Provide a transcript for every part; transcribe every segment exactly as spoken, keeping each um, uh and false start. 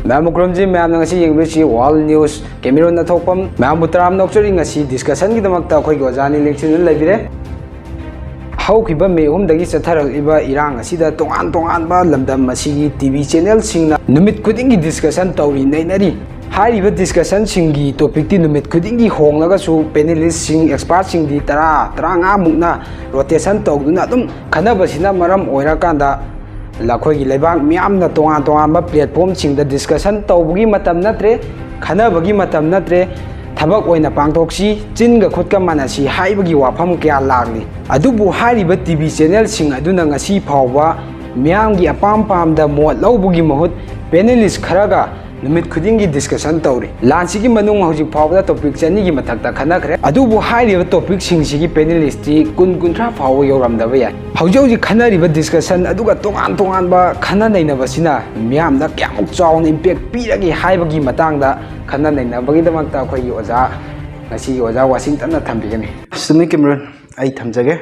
ꯃꯌꯥꯝꯕꯨ ꯈꯨꯔꯨꯝꯖꯤ꯫ ꯃꯌꯥꯝꯅ ꯉꯁꯤ ꯌꯦꯡꯕꯤꯔꯤꯁꯤ World News, ꯀꯦꯃꯦꯔꯣꯟꯅ ꯊꯣꯛꯐꯝ꯫ ꯃꯌꯥꯝꯕꯨ ꯇꯔꯥꯝꯅ ꯑꯣꯛꯆꯔꯤ꯫ ꯉꯁꯤ ꯗꯤꯁꯀꯁꯟꯒꯤꯗꯃꯛꯇ ꯑꯩꯈꯣꯏꯒꯤ ꯑꯣꯖꯥ ꯑꯅꯤ ꯂꯦꯡꯁꯤꯟꯗꯨꯅ ꯂꯩꯕꯤꯔꯦ꯫ ꯍꯧꯈꯤꯕ ꯃꯦ ꯑꯍꯨꯝꯗꯒꯤ ꯆꯠꯊꯔꯛꯂꯤꯕ ꯏꯔꯥꯡ ꯑꯁꯤꯗ ꯇꯣꯉꯥꯟ ꯇꯣꯉꯥꯟꯕ ꯂꯝꯗꯝ ꯑꯁꯤꯒꯤ ꯇꯤ ꯚꯤ ꯆꯦꯅꯦꯜꯁꯤꯡꯅ ꯅꯨꯃꯤꯠ ꯈꯨꯗꯤꯡꯒꯤ ꯗꯤꯁꯀꯁꯟ ꯇꯧꯔꯤ, ꯅꯩꯅꯔꯤ꯫ ꯍꯥꯏꯔꯤꯕ ꯗꯤꯁꯀꯁꯟꯁꯤꯡꯒꯤ ꯇꯣꯄꯤꯛꯇꯤ ꯅꯨꯃꯤꯠ ꯈꯨꯗꯤꯡꯒꯤ ꯍꯣꯡꯂꯒꯁꯨ ꯄꯦꯅꯦꯂꯤꯁꯁꯤꯡ, ꯑꯦꯛꯁꯄꯥꯔꯠꯁꯤꯡꯗꯤ ꯇꯔꯥ, ꯇꯔꯥꯃꯉꯥꯃꯨꯛꯅ ꯔꯣꯇꯦꯁꯟ ꯇꯧꯗꯨꯅ ꯑꯗꯨꯝ ꯈꯟꯅꯕꯁꯤꯅ ꯃꯔꯝ ꯑꯣꯏꯔꯀꯥꯟꯗ ꯑꯩꯈꯣꯏꯒꯤ ꯂꯩꯕꯥꯛ ꯃꯤꯌꯥꯝꯅ ꯇꯣꯉꯥꯟ ꯇꯣꯉꯥꯟꯕ ꯄ꯭ꯂꯦꯠꯐꯣꯝꯁꯤꯡꯗ ꯗꯤꯁꯀꯁꯟ ꯇꯧꯕꯒꯤ ꯃꯇꯝ ꯅꯠꯇ꯭ꯔꯦ, ꯈꯟꯅꯕꯒꯤ ꯃꯇꯝ ꯅꯠꯇ꯭ꯔꯦ꯫ ꯊꯕꯛ ꯑꯣꯏꯅ ꯄꯥꯡꯊꯣꯛꯁꯤ, ꯆꯤꯟꯒ ꯈꯨꯠꯀ ꯃꯥꯟꯅꯁꯤ ꯍꯥꯏꯕꯒꯤ ꯋꯥꯐꯝ ꯀꯌꯥ ꯂꯥꯛꯂꯤ꯫ ꯑꯗꯨꯕꯨ ꯍꯥꯏꯔꯤꯕ ꯇꯤ ꯚꯤ ꯆꯦꯅꯦꯜꯁꯤꯡ ꯑꯗꯨꯅ ꯉꯁꯤ ꯐꯥꯎꯕ ꯃꯤꯌꯥꯝꯒꯤ ꯑꯄꯥꯝ ꯄꯥꯝꯗ ꯃꯣꯠ ꯂꯧꯕꯒꯤ ꯃꯍꯨꯠ ꯄꯦꯅꯦꯂꯤꯁ ꯈꯔꯒ ꯅꯨꯃꯤꯠ ꯈꯨꯗꯤꯡꯒꯤ ꯗꯤꯁꯀꯁꯟ ꯇꯧꯔꯤ꯫ ꯂꯥꯟꯁꯤꯒꯤ ꯃꯅꯨꯡ ꯍꯧꯖꯤꯛ ꯐꯥꯎꯕꯗ ꯇꯣꯄꯤꯛ ꯆꯅꯤꯒꯤ ꯃꯊꯛꯇ ꯈꯟꯅꯈ꯭ꯔꯦ꯫ ꯑꯗꯨꯕꯨ ꯍꯥꯏꯔꯤꯕ ꯇꯣꯄꯤꯛꯁꯤꯡꯁꯤꯒꯤ ꯄꯦꯅꯦꯂꯤꯁꯇꯤ ꯀꯨꯟ, ꯀꯨꯟꯊ꯭ꯔꯥ ꯐꯥꯎꯕ ꯌꯧꯔꯝꯗꯕ ꯌꯥꯏ꯫ ꯍꯧꯖꯤꯛ ꯍꯧꯖꯤꯛ ꯈꯟꯅꯔꯤꯕ ꯗꯤꯁꯀꯁꯟ ꯑꯗꯨꯒ ꯇꯣꯉꯥꯟ ꯇꯣꯉꯥꯟꯕ ꯈꯟꯅ ꯅꯩꯅꯕꯁꯤꯅ ꯃꯤꯌꯥꯝꯗ ꯀꯌꯥꯃꯨꯛ ꯆꯥꯎꯅ ꯏꯝꯄꯦꯛ ꯄꯤꯔꯒꯦ ꯍꯥꯏꯕꯒꯤ ꯃꯇꯥꯡꯗ ꯈꯟꯅ ꯅꯩꯅꯕꯒꯤꯗꯃꯛꯇ ꯑꯩꯈꯣꯏꯒꯤ ꯑꯣꯖꯥ, ꯉꯁꯤꯒꯤ ꯑꯣꯖꯥ ꯋꯥꯁꯤꯡꯇꯟꯅ ꯊꯝꯕꯤꯒꯅꯤ꯫ ꯆꯨꯝꯃꯤ ꯀꯦꯃꯦꯔꯣꯟ, ꯑꯩ ꯊꯝꯖꯒꯦ꯫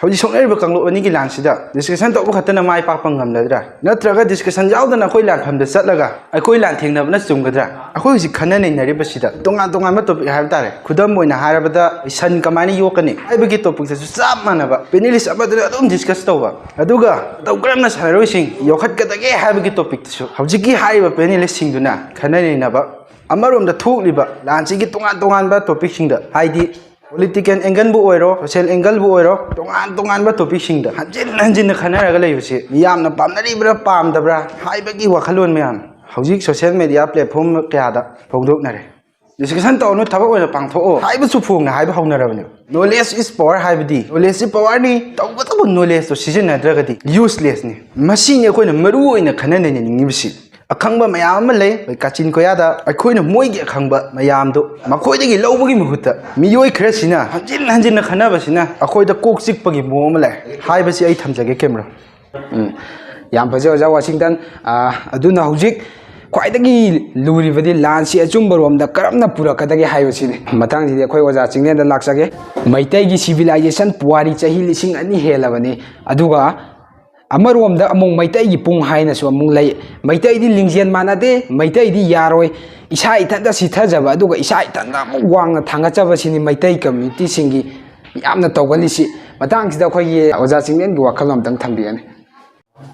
ꯍꯧꯖꯤꯛ ꯁꯣꯛꯅꯔꯤꯕ ꯀꯥꯡꯂꯨꯞ ꯑꯅꯤꯒꯤ ꯂꯥꯟꯁꯤꯗ ꯗꯤꯁꯀꯁꯟ ꯇꯧꯕ ꯈꯛꯇꯅ ꯃꯥꯏ ꯄꯥꯛꯄ ꯉꯝꯂꯗ꯭ꯔꯥ? ꯅꯠꯇ꯭ꯔꯒ ꯗꯤꯁꯀꯁꯟ ꯌꯥꯎꯗꯅ ꯑꯩꯈꯣꯏ ꯂꯥꯟꯐꯝꯗ ꯆꯠꯂꯒ ꯑꯩꯈꯣꯏ ꯂꯥꯟ ꯊꯦꯡꯅꯕꯅ ꯆꯨꯝꯒꯗ꯭ꯔꯥ? ꯑꯩꯈꯣꯏ ꯍꯧꯖꯤꯛ ꯈꯟꯅ ꯅꯩꯅꯔꯤꯕꯁꯤꯗ ꯇꯣꯉꯥꯟ ꯇꯣꯉꯥꯟꯕ ꯇꯣꯄꯤꯛ ꯍꯥꯏꯕ ꯇꯥꯔꯦ꯫ ꯈꯨꯗꯝ ꯑꯣꯏꯅ ꯍꯥꯏꯔꯕꯗ, ꯁꯟ ꯀꯃꯥꯏꯅ ꯌꯣꯛꯀꯅꯤ ꯍꯥꯏꯕꯒꯤ ꯇꯣꯄꯤꯛꯇꯁꯨ ꯆꯞ ꯃꯥꯟꯅꯕ ꯄꯦꯅꯦꯂꯤꯁ ꯑꯃꯗꯨꯅ ꯑꯗꯨꯝ ꯗꯤꯁꯀꯁ ꯇꯧꯕ, ꯑꯗꯨꯒ ꯃꯇꯧ ꯀꯔꯝꯅ ꯁꯥꯟꯅꯔꯣꯏꯁꯤꯡ ꯌꯣꯛꯈꯠꯀꯗꯒꯦ ꯍꯥꯏꯕꯒꯤ ꯇꯣꯄꯤꯛꯇꯁꯨ ꯍꯧꯖꯤꯛꯀꯤ ꯍꯥꯏꯔꯤꯕ ꯄꯦꯅꯦꯂꯤꯁꯁꯤꯡꯗꯨꯅ ꯈꯟꯅ ꯅꯩꯅꯕ꯫ ꯑꯃꯔꯣꯝꯗ ꯊꯣꯛꯂꯤꯕ ꯂꯥꯟꯁꯤꯒꯤ ꯇꯣꯉꯥꯟ ꯇꯣꯉꯥꯟꯕ ꯇꯣꯄꯤꯛꯁꯤꯡꯗ, ꯍꯥꯏꯗꯤ ꯄꯣꯂꯤꯇꯤꯀꯦꯜ ꯑꯦꯡꯒꯜꯕꯨ ꯑꯣꯏꯔꯣ, ꯁꯣꯁꯤꯌꯦꯜ ꯑꯦꯡꯒꯜꯕꯨ ꯑꯣꯏꯔꯣ, ꯇꯣꯉꯥꯟ ꯇꯣꯉꯥꯟꯕ ꯇꯣꯄꯤꯛꯁꯤꯡꯗ ꯍꯟꯖꯤꯟ ꯍꯟꯖꯤꯟꯅ ꯈꯟꯅꯔꯒ ꯂꯩꯕꯁꯤ ꯃꯤꯌꯥꯝꯅ ꯄꯥꯝꯅꯔꯤꯕ꯭ꯔꯥ ꯄꯥꯝꯗꯕ꯭ꯔꯥ ꯍꯥꯏꯕꯒꯤ ꯋꯥꯈꯜꯂꯣꯟ ꯃꯌꯥꯝ ꯍꯧꯖꯤꯛ ꯁꯣꯁꯤꯌꯦꯜ ꯃꯦꯗꯤꯌꯥ ꯄ꯭ꯂꯦꯠꯐꯣꯝ ꯀꯌꯥꯗ ꯐꯣꯡꯗꯣꯛꯅꯔꯦ꯫ ꯗꯤꯁꯀꯁꯟ ꯇꯧꯔꯅꯨ, ꯊꯕꯛ ꯑꯣꯏꯅ ꯄꯥꯡꯊꯣꯛꯑꯣ ꯍꯥꯏꯕꯁꯨ ꯐꯣꯡꯅ ꯍꯥꯏꯕ ꯍꯧꯅꯔꯕꯅꯦꯕ꯫ Knowledge is power ꯍꯥꯏꯕꯗꯤ, ꯅꯣꯂꯦꯖ ꯏꯁ ꯄꯋꯥꯔꯅꯤ, ꯇꯧꯕꯇꯕꯨ ꯅꯣꯂꯦꯖꯇꯣ ꯁꯤꯖꯤꯟꯅꯗ꯭ꯔꯒꯗꯤ ꯌꯨꯁꯂꯦꯁꯅꯤ꯫ ꯃꯁꯤꯅꯤ ꯑꯩꯈꯣꯏꯅ ꯃꯔꯨ ꯑꯣꯏꯅ ꯈꯟꯅ ꯅꯩꯅꯅꯤꯡꯉꯤꯕꯁꯤ꯫ ꯑꯈꯪꯕ ꯃꯌꯥꯝ ꯑꯃ ꯂꯩ ꯑꯩꯈꯣꯏ ꯀꯥꯆꯤꯟ ꯀꯣꯌꯥꯗ꯫ ꯑꯩꯈꯣꯏꯅ ꯃꯣꯏꯒꯤ ꯑꯈꯪꯕ ꯃꯌꯥꯝꯗꯣ ꯃꯈꯣꯏꯗꯒꯤ ꯂꯧꯕꯒꯤ ꯃꯍꯨꯠꯇ ꯃꯤꯑꯣꯏ ꯈꯔꯁꯤꯅ ꯍꯟꯖꯤꯟ ꯍꯟꯖꯤꯟꯅ ꯈꯟꯅꯕꯁꯤꯅ ꯑꯩꯈꯣꯏꯗ ꯀꯣꯛ ꯆꯤꯛꯄꯒꯤ ꯃꯑꯣꯡ ꯑꯃ ꯂꯩ ꯍꯥꯏꯕꯁꯤ ꯑꯩ ꯊꯝꯖꯒꯦ ꯀꯦꯃꯦꯔꯣꯟ꯫ ꯎꯝ, ꯌꯥꯝ ꯐꯖꯩ ꯑꯣꯖꯥ ꯋꯥꯁꯤꯡꯇꯟ꯫ ꯑꯥ, ꯑꯗꯨꯅ ꯍꯧꯖꯤꯛ ꯈ꯭ꯋꯥꯏꯗꯒꯤ ꯂꯨꯔꯤꯕꯗꯤ ꯂꯥꯟꯁꯤ ꯑꯆꯨꯝꯕ ꯔꯣꯝꯗ ꯀꯔꯝꯅ ꯄꯨꯔꯛꯀꯗꯒꯦ ꯍꯥꯏꯕꯁꯤꯅꯤ꯫ ꯃꯊꯪꯁꯤꯗꯤ ꯑꯩꯈꯣꯏ ꯑꯣꯖꯥ ꯆꯤꯡꯂꯦꯟꯗ ꯂꯥꯛꯆꯒꯦ꯫ ꯃꯩꯇꯩꯒꯤ ꯁꯤꯚꯤꯂꯥꯏꯖꯦꯁꯟ ꯄꯨꯋꯥꯔꯤ ꯆꯍꯤ ꯂꯤꯁꯤꯡ ꯑꯅꯤ ꯍꯦꯜꯂꯕꯅꯤ, ꯑꯗꯨꯒ ꯑꯃꯔꯣꯝꯗ ꯑꯃꯨꯛ ꯃꯩꯇꯩꯒꯤ ꯄꯨꯡ ꯍꯥꯏꯅꯁꯨ ꯑꯃꯨꯛ ꯂꯩ꯫ ꯃꯩꯇꯩꯗꯤ ꯂꯤꯡꯖꯦꯜ ꯃꯥꯟꯅꯗꯦ, ꯃꯩꯇꯩꯗꯤ ꯌꯥꯔꯣꯏ꯫ ꯏꯁꯥ ꯏꯊꯟꯇ ꯁꯤꯊꯖꯕ, ꯑꯗꯨꯒ ꯏꯁꯥ ꯏꯊꯟꯇ ꯑꯃꯨꯛ ꯋꯥꯡꯅ ꯊꯥꯡꯒꯠꯆꯕꯁꯤꯅꯤ ꯃꯩꯇꯩ ꯀꯝꯃ꯭ꯌꯨꯅꯤꯇꯤꯁꯤꯡꯒꯤ ꯌꯥꯝꯅ ꯇꯧꯒꯜꯂꯤꯁꯤ꯫ ꯃꯇꯥꯡꯁꯤꯗ ꯑꯩꯈꯣꯏꯒꯤ ꯑꯣꯖꯥ ꯆꯤꯡꯂꯦꯟꯒꯤ ꯋꯥꯈꯜ ꯑꯝꯇꯪ ꯊꯝꯕꯤꯒꯅꯤ꯫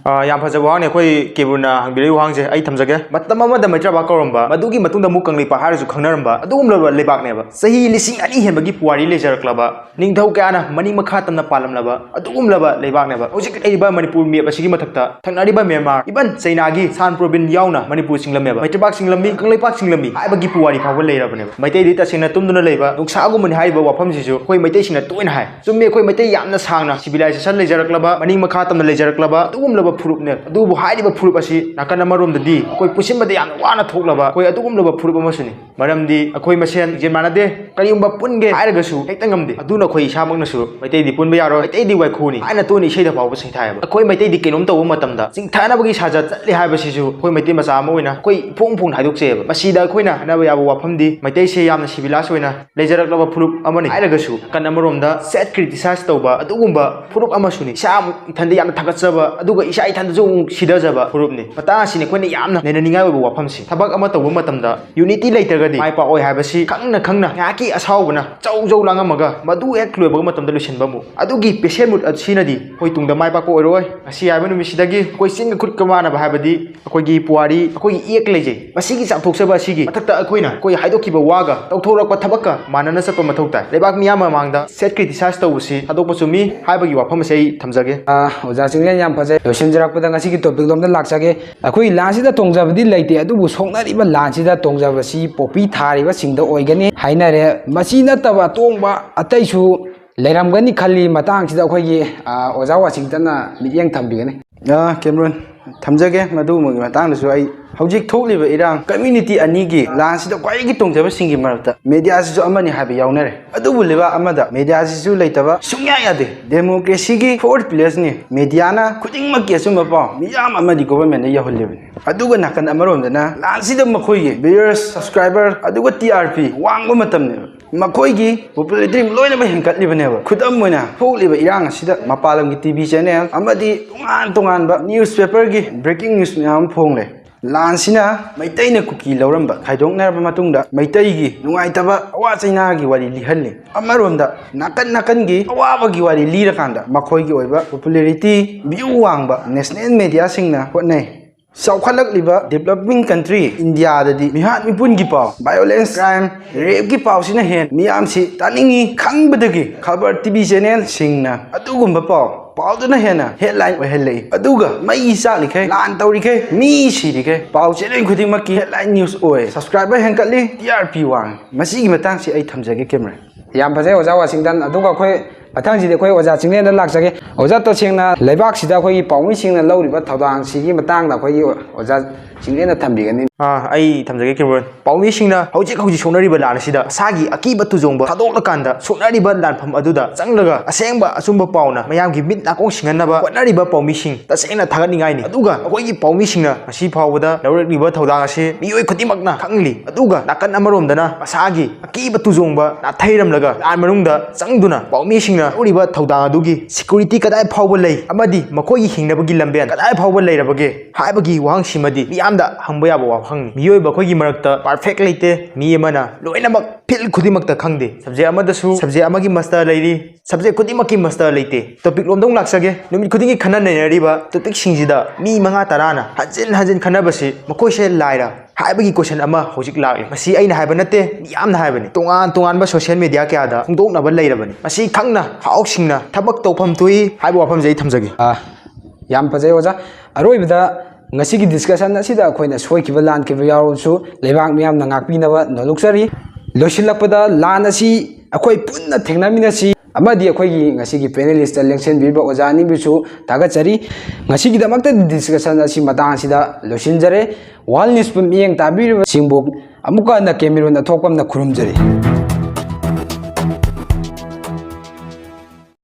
ꯑ, ꯌꯥꯝ ꯐꯖꯕ ꯋꯥꯍꯪꯅꯤ ꯑꯩꯈꯣꯏ ꯀꯦꯕ꯭ꯔꯨꯅ ꯍꯪꯕꯤꯔꯛꯏ ꯋꯥꯍꯪꯁꯦ꯫ ꯑꯩ ꯊꯝꯖꯒꯦ꯫ ꯃꯇꯝ ꯑꯃꯗ ꯃꯩꯇ꯭ꯔꯕꯥꯛ ꯀꯧꯔꯝꯕ, ꯃꯗꯨꯒꯤ ꯃꯇꯨꯡꯗ ꯑꯃꯨꯛ ꯀꯪꯂꯩꯄꯥꯛ ꯍꯥꯏꯔꯁꯨ ꯈꯪꯅꯔꯝꯕ ꯑꯗꯨꯒꯨꯝꯂꯕ ꯂꯩꯕꯥꯛꯅꯦꯕ꯫ ꯆꯍꯤ ꯂꯤꯁꯤꯡ ꯑꯅꯤ ꯍꯦꯟꯕꯒꯤ ꯄꯨꯋꯥꯔꯤ ꯂꯩꯖꯔꯛꯂꯕ, ꯅꯤꯡꯊꯧ ꯀꯌꯥꯅ ꯃꯅꯤꯡ ꯃꯈꯥ ꯇꯝꯅ ꯄꯥꯜꯂꯝꯂꯕ ꯑꯗꯨꯒꯨꯝꯂꯕ ꯂꯩꯕꯥꯛꯅꯦꯕ꯫ ꯍꯧꯖꯤꯛ ꯂꯩꯔꯤꯕ ꯃꯅꯤꯄꯨꯔ ꯃꯦꯞ ꯑꯁꯤꯒꯤ ꯃꯊꯛꯇ ꯊꯪꯅꯔꯤꯕ ꯃ꯭ꯌꯥꯟꯃꯥꯔ, even ꯆꯩꯅꯥꯒꯤ ꯁꯥꯟ ꯄ꯭ꯔꯣꯕꯤꯟ ꯌꯥꯎꯅ ꯃꯅꯤꯄꯨꯔ ꯆꯤꯡꯂꯝꯃꯦꯕ꯫ ꯃꯩꯇ꯭ꯔꯕꯥꯛ ꯆꯤꯡꯂꯝꯃꯤ, ꯀꯪꯂꯩꯄꯥꯛ ꯆꯤꯡꯂꯝꯃꯤ ꯍꯥꯏꯕꯒꯤ ꯄꯨꯋꯥꯔꯤ ꯐꯥꯎꯕ ꯂꯩꯔꯕꯅꯦꯕ꯫ ꯃꯩꯇꯩꯗꯤ ꯇꯁꯦꯡꯅ ꯇꯨꯝꯗꯨꯅ ꯂꯩꯕ ꯅꯨꯡꯁꯥꯒꯨꯝꯕꯅꯤ ꯍꯥꯏꯔꯤꯕ ꯋꯥꯐꯝꯁꯤꯁꯨ ꯑꯩꯈꯣꯏ ꯃꯩꯇꯩꯁꯤꯡꯅ ꯇꯣꯏꯅ ꯍꯥꯏ꯫ ꯆꯨꯝꯃꯤ, ꯑꯩꯈꯣꯏ ꯃꯩꯇꯩ ꯌꯥꯝꯅ ꯁꯥꯡꯅ civilization ꯂꯩꯖꯔꯛꯂꯕ, ꯃꯅꯤꯡ ꯃꯈꯥ ꯇꯝꯅ ꯂꯩꯖꯔꯛꯂꯕ ꯑꯗꯨꯒꯨꯝꯂꯕ ꯐꯨꯔꯨꯞꯅꯦ꯫ ꯑꯗꯨꯕꯨ ꯍꯥꯏꯔꯤꯕ ꯐꯨꯔꯨꯞ ꯑꯁꯤ ꯅꯥꯀꯟ ꯑꯃꯔꯣꯝꯗꯗꯤ ꯑꯩꯈꯣꯏ ꯄꯨꯟꯁꯤꯟꯕꯗ ꯌꯥꯝꯅ ꯋꯥꯅ ꯊꯣꯛꯂꯕ ꯑꯩꯈꯣꯏ ꯑꯗꯨꯒꯨꯝꯂꯕ ꯐꯨꯔꯨꯞ ꯑꯃꯁꯨꯅꯤ꯫ ꯃꯔꯝꯗꯤ ꯑꯩꯈꯣꯏ ꯃꯁꯦꯟ ꯂꯤꯡꯖꯦꯜ ꯃꯥꯟꯅꯗꯦ, ꯀꯔꯤꯒꯨꯝꯕ ꯄꯨꯟꯒꯦ ꯍꯥꯏꯔꯒꯁꯨ ꯍꯦꯛꯇ ꯉꯝꯗꯦ꯫ ꯑꯗꯨꯅ ꯑꯩꯈꯣꯏ ꯏꯁꯥꯃꯛꯅꯁꯨ "ꯃꯩꯇꯩꯗꯤ ꯄꯨꯟꯕ ꯌꯥꯔꯣꯏ, ꯃꯩꯇꯩꯗꯤ ꯋꯥꯏꯈꯨꯅꯤ" ꯍꯥꯏꯅ ꯇꯣꯏꯅ ꯏꯁꯩꯗ ꯐꯥꯎꯕ ꯁꯩꯊꯥꯏꯌꯦꯕ꯫ ꯑꯩꯈꯣꯏ ꯃꯩꯇꯩꯗꯤ ꯀꯩꯅꯣꯝ ꯇꯧꯕ ꯃꯇꯝꯗ ꯆꯤꯡꯊꯅꯕꯒꯤ ꯁꯥꯖꯠ ꯆꯠꯂꯦ ꯍꯥꯏꯕꯁꯤꯁꯨ ꯑꯩꯈꯣꯏ ꯃꯩꯇꯩ ꯃꯆꯥ ꯑꯃ ꯑꯣꯏꯅ ꯑꯩꯈꯣꯏ ꯏꯐꯣꯡ ꯐꯣꯡꯅ ꯍꯥꯏꯗꯣꯛꯆꯩꯌꯦꯕ꯫ ꯃꯁꯤꯗ ꯑꯩꯈꯣꯏꯅ ꯍꯥꯏꯅꯕ ꯌꯥꯕ ꯋꯥꯐꯝꯗꯤ ꯃꯩꯇꯩꯁꯦ ꯌꯥꯝꯅ civilized ꯑꯣꯏꯅ ꯂꯩꯖꯔꯛꯂꯕ ꯐꯨꯔꯨꯞ ꯑꯃꯅꯤ ꯍꯥꯏꯔꯒꯁꯨ, ꯅꯥꯀꯟ ꯑꯃꯔꯣꯝꯗ self criticize ꯇꯧꯕ ꯑꯗꯨꯒꯨꯝꯕ ꯐꯨꯔꯨꯞ ꯑꯃꯁꯨꯅꯤ꯫ ꯏꯁꯥ ꯑꯃꯨꯛ ꯏꯊꯟꯗ ꯌꯥꯝꯅ ꯊꯥꯒꯠꯆꯕ, ꯑꯗꯨꯒ ꯏꯁꯥ ꯏꯊꯟꯗꯁꯨ ꯑꯃꯨꯛ ꯁꯤꯊꯖꯕ ꯐꯨꯔꯨꯞꯅꯤ꯫ ꯃꯇꯥꯡ ꯑꯁꯤꯅꯤ ꯑꯩꯈꯣꯏꯅ ꯌꯥꯝꯅ ꯅꯩꯅꯅꯤꯡꯉꯥꯏ ꯑꯣꯏꯕ ꯋꯥꯐꯝꯁꯤ꯫ ꯊꯕꯛ ꯑꯃ ꯇꯧꯕ ꯃꯇꯝꯗ unity ꯂꯩꯇ꯭ꯔꯒꯗꯤ ꯃꯥꯏ ꯄꯥꯛꯑꯣꯏ ꯍꯥꯏꯕꯁꯤ ꯈꯪꯅ ꯈꯪꯅ ꯉꯥꯏꯍꯥꯛꯀꯤ ꯑꯁꯥꯎꯕꯅ ꯖꯧ ꯖꯧ ꯂꯥꯡꯉꯝꯃꯒ ꯃꯗꯨ ꯍꯦꯛ ꯂꯣꯏꯕꯒ ꯃꯇꯝꯗ ꯂꯣꯏꯁꯤꯟꯕ ꯑꯃꯨꯛ꯫ ꯑꯗꯨꯒꯤ patient mood ꯑꯁꯤꯅꯗꯤ ꯑꯩꯈꯣꯏ ꯇꯨꯡꯗ ꯃꯥꯏ ꯄꯥꯛꯄ ꯑꯣꯏꯔꯣꯏ꯫ ꯉꯁꯤ ꯍꯥꯏꯕ ꯅꯨꯃꯤꯠꯁꯤꯗꯒꯤ ꯑꯩꯈꯣꯏ ꯆꯤꯟꯒ ꯈꯨꯠꯀ ꯃꯥꯟꯅꯕ ꯍꯥꯏꯕꯗꯤ ꯑꯩꯈꯣꯏꯒꯤ ꯄꯨꯋꯥꯔꯤ, ꯑꯩꯈꯣꯏꯒꯤ ꯏꯌꯦꯛ ꯂꯩꯖꯩ꯫ ꯃꯁꯤꯒꯤ ꯆꯥꯎꯊꯣꯛꯆꯕ ꯑꯁꯤꯒꯤ ꯃꯊꯛꯇ ꯑꯩꯈꯣꯏꯅ ꯑꯩꯈꯣꯏ ꯍꯥꯏꯗꯣꯛꯈꯤꯕ ꯋꯥꯒ ꯇꯧꯊꯣꯔꯛꯄ ꯊꯕꯛꯀ ꯃꯥꯟꯅꯅ ꯆꯠꯄ ꯃꯊꯧ ꯇꯥꯏ꯫ ꯂꯩꯕꯥꯛ ꯃꯤꯌꯥꯝ ꯃꯃꯥꯡꯗ self criticize ꯇꯧꯕꯁꯤ ꯊꯥꯗꯣꯛꯄ ꯆꯨꯝꯃꯤ ꯍꯥꯏꯕꯒꯤ ꯋꯥꯐꯝ ꯑꯁꯤ ꯑꯩ ꯊꯝꯖꯒꯦ꯫ ꯑꯥ, ꯑꯣꯖꯥ ꯆꯤꯡꯂꯦꯟ, ꯌꯥꯝ ꯐꯖꯩ꯫ ꯂꯣꯏꯁꯤꯟꯖꯔꯛꯄꯗ ꯉꯁꯤꯒꯤ topic ꯂꯣꯝꯗ ꯂꯥꯛꯆꯒꯦ꯫ ꯑꯩꯈꯣꯏ ꯂꯥꯟꯁꯤꯗ ꯇꯣꯡꯖꯕꯗꯤ ꯂꯩꯇꯦ, ꯑꯗꯨꯕꯨ ꯁꯣꯛꯅꯔꯤꯕ ꯂꯥꯟꯁꯤꯗ ꯇꯣꯡꯖꯕꯁꯤ ꯄꯣꯄꯤ ꯊꯥꯔꯤꯕꯁꯤꯡꯗ ꯑꯣꯏꯒꯅꯤ ꯍꯥꯏꯅꯔꯦ꯫ ꯃꯁꯤ ꯅꯠꯇꯕ ꯑꯇꯣꯡꯕ ꯑꯇꯩꯁꯨ ꯂꯩꯔꯝꯒꯅꯤ ꯈꯜꯂꯤ꯫ ꯃꯇꯥꯡꯁꯤꯗ ꯑꯩꯈꯣꯏꯒꯤ, ꯑꯥ, ꯑꯣꯖꯥ ꯋꯥꯁꯤꯡꯇꯟꯅ ꯃꯤꯠꯌꯦꯡ ꯊꯝꯕꯤꯒꯅꯤ꯫ ꯑꯥ, ꯀꯦꯃꯔꯨꯟ, ꯊꯝꯖꯒꯦ꯫ ꯃꯗꯨꯒꯨꯝꯕꯒꯤ ꯃꯇꯥꯡꯗꯁꯨ ꯑꯩ ꯍꯧꯖꯤꯛ ꯊꯣꯛꯂꯤꯕ ꯏꯔꯥꯡ, community ꯑꯅꯤꯒꯤ ꯂꯥꯟꯁꯤꯗ ꯈ꯭ꯋꯥꯏꯗꯒꯤ ꯇꯣꯡꯖꯕꯁꯤꯡꯒꯤ ꯃꯔꯛꯇ mediaꯁꯤꯁꯨ ꯑꯃꯅꯤ ꯍꯥꯏꯕ ꯌꯥꯎꯅꯔꯦ꯫ ꯑꯗꯨꯕꯨ ꯂꯩꯕꯥꯛ ꯑꯃꯗ mediaꯁꯤꯁꯨ ꯂꯩꯇꯕ ꯁꯨꯡꯌꯥ ꯌꯥꯗꯦ꯫ Democracyꯒꯤ four pillars ꯅꯤ꯫ Mediaꯅ ꯈꯨꯗꯤꯡꯃꯛꯀꯤ ꯑꯆꯨꯝꯕ ꯄꯥꯎ ꯃꯤꯌꯥꯝ ꯑꯃꯗꯤ governmentꯗ ꯌꯧꯍꯜꯂꯤꯕꯅꯤ꯫ ꯑꯗꯨꯒ ꯅꯥꯀꯟ ꯑꯃꯔꯣꯝꯗꯅ ꯂꯥꯟꯁꯤꯗ ꯃꯈꯣꯏꯒꯤ viewers, subscriber, ꯑꯗꯨꯒ T R P ꯋꯥꯡꯕ ꯃꯇꯝꯅꯦꯕ꯫ ꯃꯈꯣꯏꯒꯤ popularity ꯂꯣꯏꯅꯃꯛ ꯍꯦꯟꯒꯠꯂꯤꯕꯅꯦꯕ꯫ ꯈꯨꯗꯝ ꯑꯣꯏꯅ, ꯊꯣꯛꯂꯤꯕ ꯏꯔꯥꯡ ꯑꯁꯤꯗ ꯃꯄꯥꯟ ꯂꯝꯒꯤ ꯇꯤ ꯚꯤ channel ꯑꯃꯗꯤ ꯇꯣꯉꯥꯟ ꯇꯣꯉꯥꯟꯕ newspaperꯒꯤ breaking news ꯃꯌꯥꯝ ꯑꯃ ꯐꯣꯡꯂꯦ꯫ ꯂꯥꯟꯁꯤꯅ ꯃꯩꯇꯩꯅ ꯀꯨꯀꯤ ꯂꯧꯔꯝꯕ ꯈꯥꯏꯗꯣꯛꯅꯔꯕ ꯃꯇꯨꯡꯗ ꯃꯩꯇꯩꯒꯤ ꯅꯨꯡꯉꯥꯏꯇꯕ ꯑꯋꯥ ꯆꯩꯅꯥꯒꯤ ꯋꯥꯔꯤ ꯂꯤꯍꯜꯂꯤ꯫ ꯑꯃꯔꯣꯝꯗ ꯅꯥꯀꯟ ꯅꯥꯀꯟꯒꯤ ꯑꯋꯥꯕꯒꯤ ꯋꯥꯔꯤ ꯂꯤꯔꯀꯥꯟꯗ ꯃꯈꯣꯏꯒꯤ ꯑꯣꯏꯕ popularity, view ꯋꯥꯡꯕ national mediaꯁꯤꯡꯅ ꯍꯣꯠꯅꯩ꯫ ꯆꯥꯎꯈꯠꯂꯛꯂꯤꯕ developing country ꯏꯟꯗꯤꯌꯥꯗꯗꯤ ꯃꯤꯍꯥꯠ ꯃꯤꯄꯨꯟꯒꯤ ꯄꯥꯎ, violence, crime, rapeꯀꯤ ꯄꯥꯎꯁꯤꯅ ꯍꯦꯟ ꯃꯤꯌꯥꯝꯁꯤ ꯇꯥꯅꯤꯡꯉꯤ ꯈꯪꯕꯗꯒꯤ ꯈꯕꯔ ꯇꯤ ꯚꯤ channelꯁꯤꯡꯅ ꯑꯗꯨꯒꯨꯝꯕ ꯄꯥꯎ, ꯄꯥꯎꯗꯨꯅ ꯍꯦꯟꯅ headline ꯑꯣꯏꯍꯜꯂꯛꯏ꯫ ꯑꯗꯨꯒ ꯃꯩ ꯆꯥꯛꯂꯤꯈꯩ, ꯂꯥꯟ ꯇꯧꯔꯤꯈꯩ, ꯃꯤ ꯁꯤꯔꯤꯈꯩ ꯄꯥꯎ channel ꯈꯨꯗꯤꯡꯃꯛꯀꯤ headline news ꯑꯣꯏ꯫ Subscriber ꯍꯦꯟꯒꯠꯂꯤ, ꯇꯤ ꯑꯥꯔ ꯄꯤ ꯋꯥꯡꯉꯤ꯫ ꯃꯁꯤꯒꯤ ꯃꯇꯥꯡꯁꯤ ꯑꯩ ꯊꯝꯖꯒꯦ ꯀꯦꯃꯦꯔꯥ꯫ ꯌꯥꯝ ꯐꯖꯩ ꯑꯣꯖꯥ ꯋꯥꯁꯤꯡꯇꯟ꯫ ꯑꯗꯨꯒ ꯑꯩꯈꯣꯏ ꯃꯊꯪꯁꯤꯗꯤ ꯑꯩꯈꯣꯏ ꯑꯣꯖꯥ ꯆꯤꯡꯂꯦꯟꯗ ꯂꯥꯛꯆꯒꯦ꯫ ꯑꯣꯖꯥ, ꯇꯁꯦꯡꯅ ꯂꯩꯕꯥꯛꯁꯤꯗ ꯑꯩꯈꯣꯏꯒꯤ ꯄꯥꯎꯃꯤꯁꯤꯡꯅ ꯂꯧꯔꯤꯕ ꯊꯧꯗꯥꯡꯁꯤꯒꯤ ꯃꯇꯥꯡꯗ ꯑꯩꯈꯣꯏꯒꯤ ꯑꯣꯖꯥ ꯆꯤꯡꯂꯦꯟꯗ ꯊꯝꯕꯤꯒꯅꯤ꯫ ꯑꯥ, ꯑꯩ ꯊꯝꯖꯒꯦ ꯀꯦꯃꯦꯔꯣꯟ꯫ ꯄꯥꯎꯃꯤꯁꯤꯡꯅ ꯍꯧꯖꯤꯛ ꯍꯧꯖꯤꯛ ꯁꯣꯛꯅꯔꯤꯕ ꯂꯥꯟ ꯑꯁꯤꯗ ꯃꯁꯥꯒꯤ ꯑꯀꯤꯕ ꯇꯨꯖꯣꯡꯕ ꯊꯥꯗꯣꯛꯂꯀꯥꯟꯗ ꯁꯣꯛꯅꯔꯤꯕ ꯂꯥꯟꯐꯝ ꯑꯗꯨꯗ ꯆꯪꯂꯒ ꯑꯁꯦꯡꯕ ꯑꯆꯨꯝꯕ ꯄꯥꯎꯅ ꯃꯌꯥꯝꯒꯤ ꯃꯤꯠ ꯅꯥꯀꯣꯡ ꯁꯤꯡꯍꯟꯅꯕ ꯍꯣꯠꯅꯔꯤꯕ ꯄꯥꯎꯃꯤꯁꯤꯡ ꯇꯁꯦꯡꯅ ꯊꯥꯒꯠꯅꯤꯡꯉꯥꯏꯅꯤ꯫ ꯑꯗꯨꯒ ꯑꯩꯈꯣꯏꯒꯤ ꯄꯥꯎꯃꯤꯁꯤꯡꯅ ꯉꯁꯤ ꯐꯥꯎꯕꯗ ꯂꯧꯔꯛꯂꯤꯕ ꯊꯧꯗꯥꯡ ꯑꯁꯤ ꯃꯤꯑꯣꯏ ꯈꯨꯗꯤꯡꯃꯛꯅ ꯈꯪꯂꯤ꯫ ꯑꯗꯨꯒ ꯅꯥꯀꯟ ꯑꯃꯔꯣꯝꯗꯅ ꯃꯁꯥꯒꯤ ꯑꯀꯤꯕ ꯇꯨꯖꯣꯡꯕ ꯅꯥꯊꯩꯔꯝꯂꯒ ꯂꯥꯟ ꯃꯅꯨꯡꯗ ꯆꯪꯗꯨꯅ ꯄꯥꯎꯃꯤꯁꯤꯡꯅ ꯂꯧꯔꯤꯕ ꯊꯧꯗꯥꯡ ꯑꯗꯨꯒꯤ security ꯀꯗꯥꯏ ꯐꯥꯎꯕ ꯂꯩ ꯑꯃꯗꯤ ꯃꯈꯣꯏꯒꯤ ꯍꯤꯡꯅꯕꯒꯤ ꯂꯝꯕꯦꯟ ꯀꯗꯥꯏ ꯐꯥꯎꯕ ꯂꯩꯔꯕꯒꯦ ꯍꯥꯏꯕꯒꯤ ꯋꯥꯍꯪꯁꯤꯃꯗꯤ ꯃꯤꯌꯥꯝꯗ ꯍꯪꯕ ꯌꯥꯕ ꯋꯥꯍꯪꯅꯤ꯫ ꯃꯤꯑꯣꯏꯕ ꯑꯩꯈꯣꯏꯒꯤ ꯃꯔꯛꯇ perfect ꯂꯩꯇꯦ꯫ ꯃꯤ ꯑꯃꯅ ꯂꯣꯏꯅꯃꯛ field ꯈꯨꯗꯤꯡꯃꯛꯇ ꯈꯪꯗꯦ꯫ Subject ꯑꯃꯗꯁꯨ subject ꯑꯃꯒꯤ master ꯂꯩꯔꯤ꯫ Subject ꯈꯨꯗꯤꯡꯃꯛꯀꯤ master ꯂꯩꯇꯦ꯫ Topic ꯂꯣꯝꯗ ꯑꯃꯨꯛ ꯂꯥꯛꯆꯒꯦ꯫ ꯅꯨꯃꯤꯠ ꯈꯨꯗꯤꯡꯒꯤ ꯈꯟꯅ ꯅꯩꯅꯔꯤꯕ topicꯁꯤꯡꯁꯤꯗ ꯃꯤ ꯃꯉꯥ ꯇꯔꯥꯅ ꯍꯟꯖꯤꯟ ꯍꯟꯖꯤꯟ ꯈꯟꯅꯕꯁꯤ ꯃꯈꯣꯏꯁꯦ ꯂꯥꯏꯔ ꯍꯥꯏꯕꯒꯤ question ꯑꯃ ꯍꯧꯖꯤꯛ ꯂꯥꯛꯂꯤ꯫ ꯃꯁꯤ ꯑꯩꯅ ꯍꯥꯏꯕ ꯅꯠꯇꯦ, ꯃꯤꯌꯥꯝꯅ ꯍꯥꯏꯕꯅꯤ꯫ ꯇꯣꯉꯥꯟ ꯇꯣꯉꯥꯟꯕ social media ꯀꯌꯥꯗ ꯐꯣꯡꯗꯣꯛꯅꯕ ꯂꯩꯔꯕꯅꯤ꯫ ꯃꯁꯤ ꯈꯪꯅ ꯍꯥꯎꯁꯤꯡꯅ ꯊꯕꯛ ꯇꯧꯐꯝ ꯊꯣꯛꯏ ꯍꯥꯏꯕ ꯋꯥꯐꯝꯁꯦ ꯑꯩ ꯊꯝꯖꯒꯦ꯫ ꯑꯥ, ꯌꯥꯝ ꯐꯖꯩ ꯑꯣꯖꯥ꯫ ꯑꯔꯣꯏꯕꯗ ꯉꯁꯤꯒꯤ discussion ꯑꯁꯤꯗ ꯑꯩꯈꯣꯏꯅ ꯁꯣꯏꯈꯤꯕ ꯂꯥꯟꯈꯤꯕ ꯌꯥꯎꯔꯕꯁꯨ ꯂꯩꯕꯥꯛ ꯃꯤꯌꯥꯝꯅ ꯉꯥꯛꯄꯤꯅꯕ ꯅꯣꯂꯨꯛꯆꯔꯤ꯫ ꯂꯣꯏꯁꯤꯜꯂꯛꯄꯗ ꯂꯥꯟ ꯑꯁꯤ ꯑꯩꯈꯣꯏ ꯄꯨꯟꯅ ꯊꯦꯡꯅꯃꯤꯟꯅꯁꯤ ꯑꯃꯗꯤ ꯑꯩꯈꯣꯏꯒꯤ ꯉꯁꯤꯒꯤ panelistꯇ ꯂꯦꯡꯁꯤꯟꯕꯤꯔꯤꯕ ꯑꯣꯖꯥ ꯑꯅꯤꯕꯨꯁꯨ ꯊꯥꯒꯠꯆꯔꯤ꯫ ꯉꯁꯤꯒꯤꯗꯃꯛꯇ discussion ꯑꯁꯤ ꯃꯇꯥꯡ ꯑꯁꯤꯗ ꯂꯣꯏꯁꯤꯟꯖꯔꯦ꯫ World News ꯄꯨꯝ ꯃꯤꯠꯌꯦꯡ ꯇꯥꯕꯤꯔꯤꯕꯁꯤꯡꯕꯨ ꯑꯃꯨꯛꯀ ꯍꯟꯅ ꯀꯦꯃꯦꯔꯣꯟ ꯑꯊꯣꯛꯄꯝꯅ ꯈꯨꯔꯨꯝꯖꯔꯤ꯫